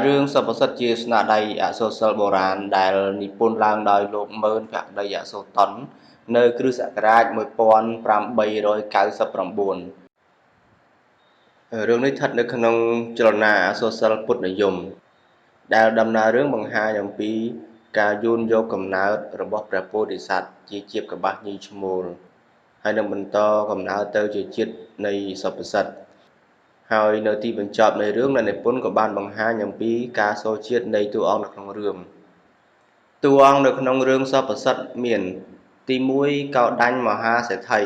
រឿងសព្វសិទ្ធិជាស្នាដៃអក្សរសិល្ប៍បុរាណដែលនិពន្ធឡើងដោយលោកម៉ឺន ភក្តីអក្សរតុន នៅគ្រិស្តសករាជ ១៨៩៩ រឿងនេះស្ថិតនៅក្នុងចលនាអក្សរសិល្ប៍ពុទ្ធនិយម ដែលដំណើររឿងបង្ហាញអំពីការយួនយកកំណើតរបស់ព្រះពោធិសត្វជាជាបកប្បាសញីឈ្មោល ហើយនឹងបន្តកំណើតទៅជាជាតិនៃសព្វសិទ្ធិ ហើយនៅទីបញ្ចប់នៃរឿងអ្នកនិពន្ធក៏បានបង្ហាញអំពីការសូរជាតិនៃតួអង្គនៅក្នុងរឿងតួអង្គនៅក្នុងរឿងសព្វសិទ្ធិមាន ទី1កោដញ្ញមហាសេដ្ឋី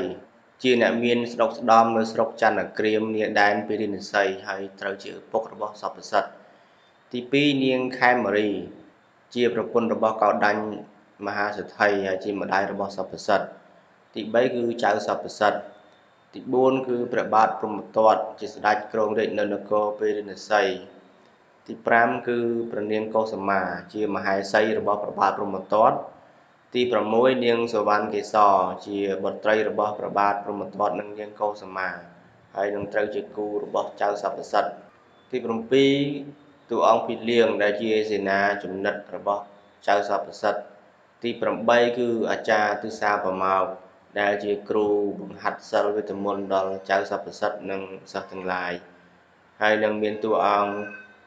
ជាអ្នកមានស្ដុកស្ដំនៅស្រុកចន្ទក្រាមនាដែនពារាណសីហើយត្រូវជាឪពុករបស់សព្វសិទ្ធិទី2នាងខេមរីជាប្រពន្ធរបស់កោដញ្ញមហាសេដ្ឋីហើយជាម្ដាយរបស់សព្វសិទ្ធិទី3គឺចៅសព្វសិទ្ធិទី4គឺព្រះបាទព្រហ្មទត្តជាស្ដេចគ្រងរាជ្យនៅនគរពារាណសីទី5គឺព្រះនាងកុសុមាជាមហេសីរបស់ព្រះបាទព្រហ្មទត្តទី6នាងសវណ្ណកេសរជាបុត្រីរបស់ព្រះបាទព្រហ្មទត្តនិងនាងកុសុមាហើយនឹងត្រូវជាគូរបស់ចៅសព្វសិទ្ធិទី7តួអង្គភីលៀងដែលជាសេនាចំណិតរបស់ចៅសព្វសិទ្ធិទី8គឺអាចារ្យទិសាប្រមោកដែលជាគ្រូបង្ហាត់សិលវេទមន្តដល់ចៅសព្វសិទ្ធិនិងសិស្សទាំងឡាយហើយនឹងមានតួអង្គ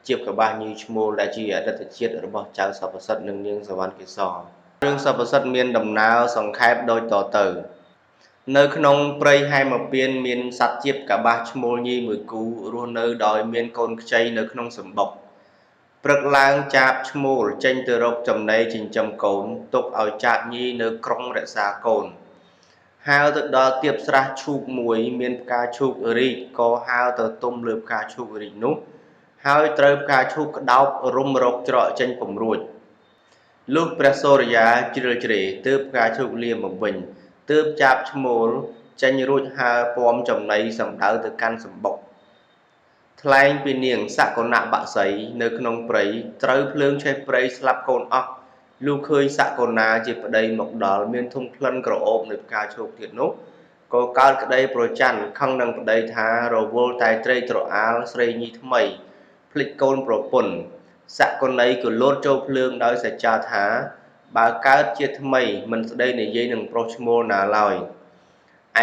ជាបកប្បាសញីឈ្មោលដែលជាអតីតជាតិរបស់ចៅសព្វសិទ្ធិនិងនាងសវណ្ណកេសររឿងសព្វសិទ្ធិមានដំណើរសង្ខេបដូចតទៅនៅក្នុងព្រៃហេមពាន្តមានសត្វជាបកប្បាសឈ្មោលញីមួយគូរស់នៅដោយមានកូនខ្ចីនៅក្នុងសម្បុកព្រឹកឡើងចាបឈ្មោលចេញទៅរកចំណីចិញ្ចឹមកូនទុកឲ្យចាបញីនៅក្រុងរក្សាកូនហើរទៅដល់ទៀបស្រះឈូកមួយមានផ្កាឈូករីកក៏ហើរទៅទុំលើផ្កាឈូករីកនោះហើយត្រូវផ្កាឈូកក្តោបរុំរកច្រកចេញពុំរួចលុះព្រះសូរិយាជ្រៀលជ្រេទើបផ្កាឈូកលាមកវិញទើបចាបឈ្មោលចេញរួចហើរពំចំណីសំដៅទៅកាន់សម្បុកថ្លែងពីនាងសកុណបក្សីនៅក្នុងព្រៃត្រូវភ្លើងឆេះព្រៃស្លាប់កូនអស់លុះឃើញសកុណាជាប្តីមកដល់មានធុងក្លិនក្រអូបនៃផ្កាឈូកទៀតនោះក៏កើតក្តីប្រច័ណ្ឌខឹងនឹងប្តីថារវល់តែត្រេកត្រអាលស្រីញីថ្មីភ្លេចកូនប្រពន្ធសកុណីក៏លោតចូលភ្លើងដោយសច្ចាថាបើកើតជាថ្មីមិនស្ដីនិយាយនឹងប្រុសឈ្មោលណាឡើយ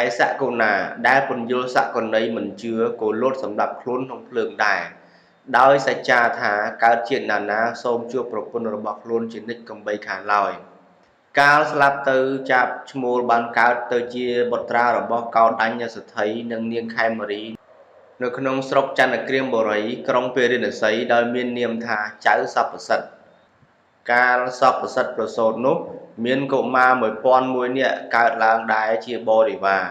ឯសកុណាដែលពន្យល់សកុណីមិនជឿក៏លោតសម្លាប់ខ្លួនក្នុងភ្លើងដែរដោយសច្ចាថាកើតជាតិណានាសូមជួបប្រពន្ធរបស់ខ្លួនជានិច្ចកំបីខានឡើយកាលស្លាប់ទៅចាប់ឈ្មោលបានកើតទៅជាបុត្រារបស់កោដញ្ញសទ្ធិនិងនាងខេមរីនៅក្នុងស្រុកចន្ទក្រាមបុរីក្រុងពារាណសីដោយមាននាមថាចៅសព្វសិទ្ធិកាលសព្វសិទ្ធិប្រសូតនោះមានកុមារ1001នាក់កើតឡើងដែរជាបរិវារ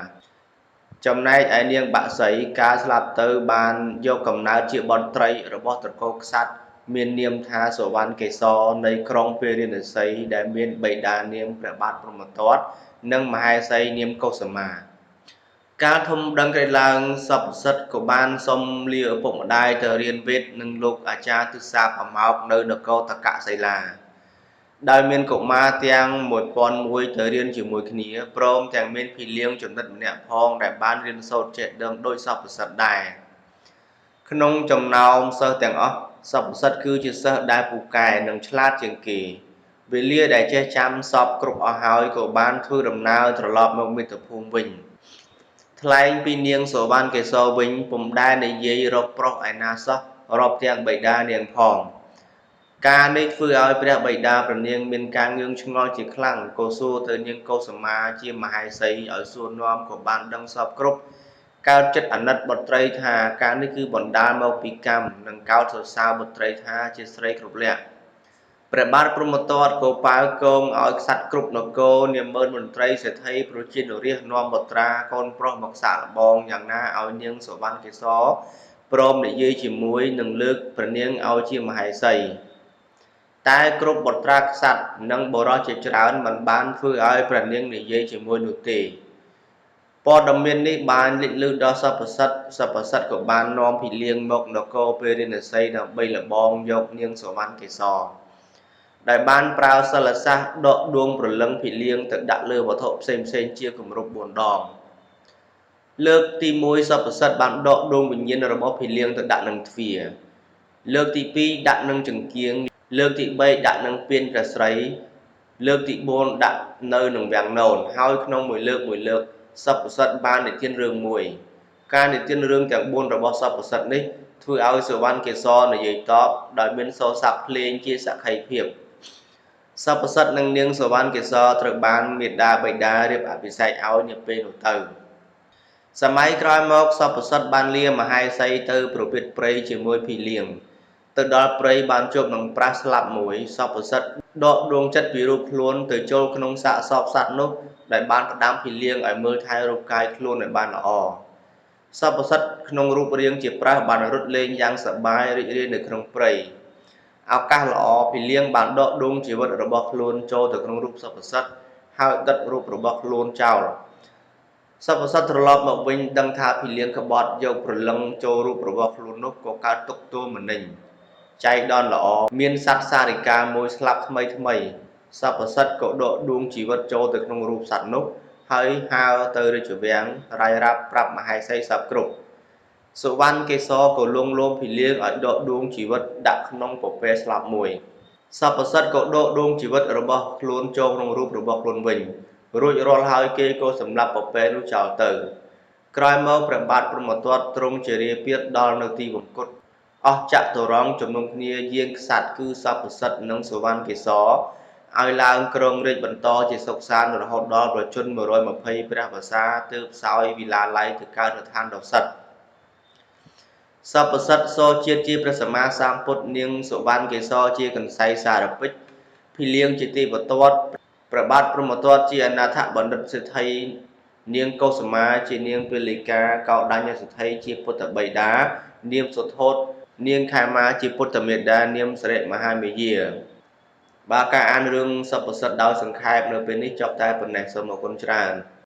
ចំណែកឯនាងបក្សីកាលស្លាប់ទៅបានយកកំណើតជាបុត្រីរបស់ត្រកូលក្សត្រមាននាមថាសុវណ្ណកេសរនៃក្រុងពារាណសីដែលមានបិតានាមព្រះបាទព្រហ្មទត្តនិងមហេសីនាមកុសុមាកាលធំដឹងក្តីឡើងសព្វសិទ្ធិក៏បានសុំលាឪពុកម្ដាយទៅរៀនវេទនឹងលោកអាចារ្យទិសាប្រមោកនៅនគរតកសិលាដោយមានកុមារទាំង1001ទៅរៀនជាមួយគ្នាព្រមទាំងមានភីលៀងចំណិតម្នាក់ផងដែលបានរៀនសូត្រចេះដឹងដូចសព្វសិទ្ធិដែរក្នុងចំណោមសិស្សទាំងអស់សព្វសិទ្ធិគឺជាសិស្សដែលពូកែនិងឆ្លាតជាងគេវេលាដែលចេះចាំសពគ្រប់អស់ហើយក៏បានធ្វើដំណើរត្រឡប់មកមាតុភូមិវិញថ្លែងពីនាងសុវណ្ណកេសរវិញពុំដែលនិយាយរកប្រុសឯណាសោះរាប់ទាំងបិតានាងផងការនេះធ្វើឲ្យព្រះបិតាព្រះនាងមានការងឿងឆ្ងល់ជាខ្លាំងក៏សួរទៅនាងកុសុមាជាមហេសីឲ្យសួរនាំក៏បានដឹងសពគ្រប់កើតចិត្តអាណិតបុត្រីថាការនេះគឺបណ្ដាលមកពីកម្មនិងកោតសរសើរបុត្រីថាជាស្រីគ្រប់លក្ខណ៍ព្រះបាទព្រហ្មទត្តក៏ប៉ាវកងឲ្យក្សត្រគ្រប់នគរនាម៉ឺនមន្ត្រីសេដ្ឋីប្រជានុរាស្ត្រនាំបុត្រាកូនប្រុសមកសាកល្បងយ៉ាងណាឲ្យនាងសុវណ្ណកេសរព្រមនិយាយជាមួយនឹងលើកព្រះនាងឲ្យជាមហេសីតែគ្រប់បុត្រាក្សត្រនិងបុរសជាច្រើនមិនបានធ្វើឲ្យព្រះនាងនិយាយជាមួយនោះទេព័ត៌មាននេះបានលេចឮដល់សព្វសិទ្ធិសព្វសិទ្ធិក៏បាននាំភីលៀងមកនគរពារាណសីដើម្បីល្បងយកនាងសុវណ្ណកេសរដែលបានប្រើសិលសាស្ត្រដកដួងព្រលឹងភីលៀងទៅដាក់លើវត្ថុផ្សេងៗជាគម្រប់4ដងលើកទី1សព្វសិទ្ធិបានដកដួងវិញ្ញាណរបស់ភីលៀងទៅដាក់នឹងទ្វារ លើកទី2ដាក់នឹងចង្គៀងលើកទី3ដាក់នឹងពានព្រះស្រីលើកទី4ដាក់នៅនឹងវាំងននហើយក្នុងមួយលើកមួយលើកសព្វសិទ្ធបាននិទានរឿងមួយការនិទានរឿងទាំង4របស់សព្វសិទ្ធនេះធ្វើឲ្យសុវណ្ណកេសរនិយាយតបដោយមានសូរស័ព្ទភ្លេងជាសក្ខីភាពសព្វសិទ្ធនិងនាងសុវណ្ណកេសរត្រូវបានមេដាបិតារៀបអភិសេកឲ្យនាពេលនោះទៅសម័យក្រោយមកសព្វសិទ្ធបានលាមហេសីទៅប្រពន្ធព្រៃជាមួយភីលៀងទៅដល់ព្រៃបានជួបនឹងប្រាសស្លាប់មួយសព្វសិទ្ធដកដួងចិត្តពីរូបខ្លួនទៅចូលក្នុងសាកសពសត្វនោះដែលបានផ្ដាំភីលៀងឲ្យមើលថែរូបកាយខ្លួនឲ្យបានល្អសព្វសិទ្ធក្នុងរូបរាងជាប្រើសបានរត់លេងយ៉ាងសប្បាយរីករាយនៅក្នុងព្រៃឱកាសល្អភីលៀងបានដកដួងជីវិតរបស់ខ្លួនចូលទៅក្នុងរូបសព្វសិទ្ធហើយដិតរូបរបស់ខ្លួនចោលសព្វសិទ្ធត្រឡប់មកវិញដឹងថាភីលៀងក្បត់យកព្រលឹងចូលរូបរបស់ខ្លួននោះក៏កើតទុក្ខទោមនិញចៃដន្យល្អមានសត្វសារិកាមួយស្លាប់ថ្មីថ្មីសព្វសិទ្ធក៏ដកដួងជីវិតចូលទៅក្នុងរូបសត្វនោះហើយហើរទៅរាជវាំងរាយរាប់ប្រាប់មហេសីសព្វគ្រប់សុវណ្ណកេសរក៏លួងលោមភីលៀងឲ្យដកដួងជីវិតដាក់ក្នុងពពែស្លាប់មួយសព្វសិទ្ធក៏ដកដួងជីវិតរបស់ខ្លួនចូលក្នុងរូបរបស់ខ្លួនវិញរួចរាល់ហើយគេក៏សម្លាប់ពពែនោះចោលទៅក្រោយមកព្រះបាទព្រហ្មទត្តទ្រង់ជារាពាធដល់នៅទីវង្គតអស់ចតុរង្គជំនុំគ្នាយាងក្សត្រគឺសព្វសិទ្ធនិងសុវណ្ណកេសរឲ្យឡើងគ្រងរាជបន្តជាសុខសាន្តរហូតដល់ប្រជជន120ព្រះវស្សាទើបសោយវិឡាល័យទៅកើតនៅឋានដសិតសព្វសិទ្ធសជាតិជាព្រះសម្មាសម្ពុទ្ធនាងសុវណ្ណកេសរជាកន្សៃសារពេជ្រភីលៀងជាទេវទត្តព្រះបាទព្រហ្មទត្តជាអនាថបណ្ឌិតសេដ្ឋីនាងកុសមាជានាងពលិកាកោដញ្ញសេដ្ឋីជាពុទ្ធបិតានាមសុធោតនាងខេមាជាពុទ្ធមេដានាមសិរិមហាមេយាបាទការអានរឿងសព្វសិទ្ធដោយសង្ខេបនៅពេលនេះចប់តែប៉ុណ្ណេះសូមអរគុណច្រើន។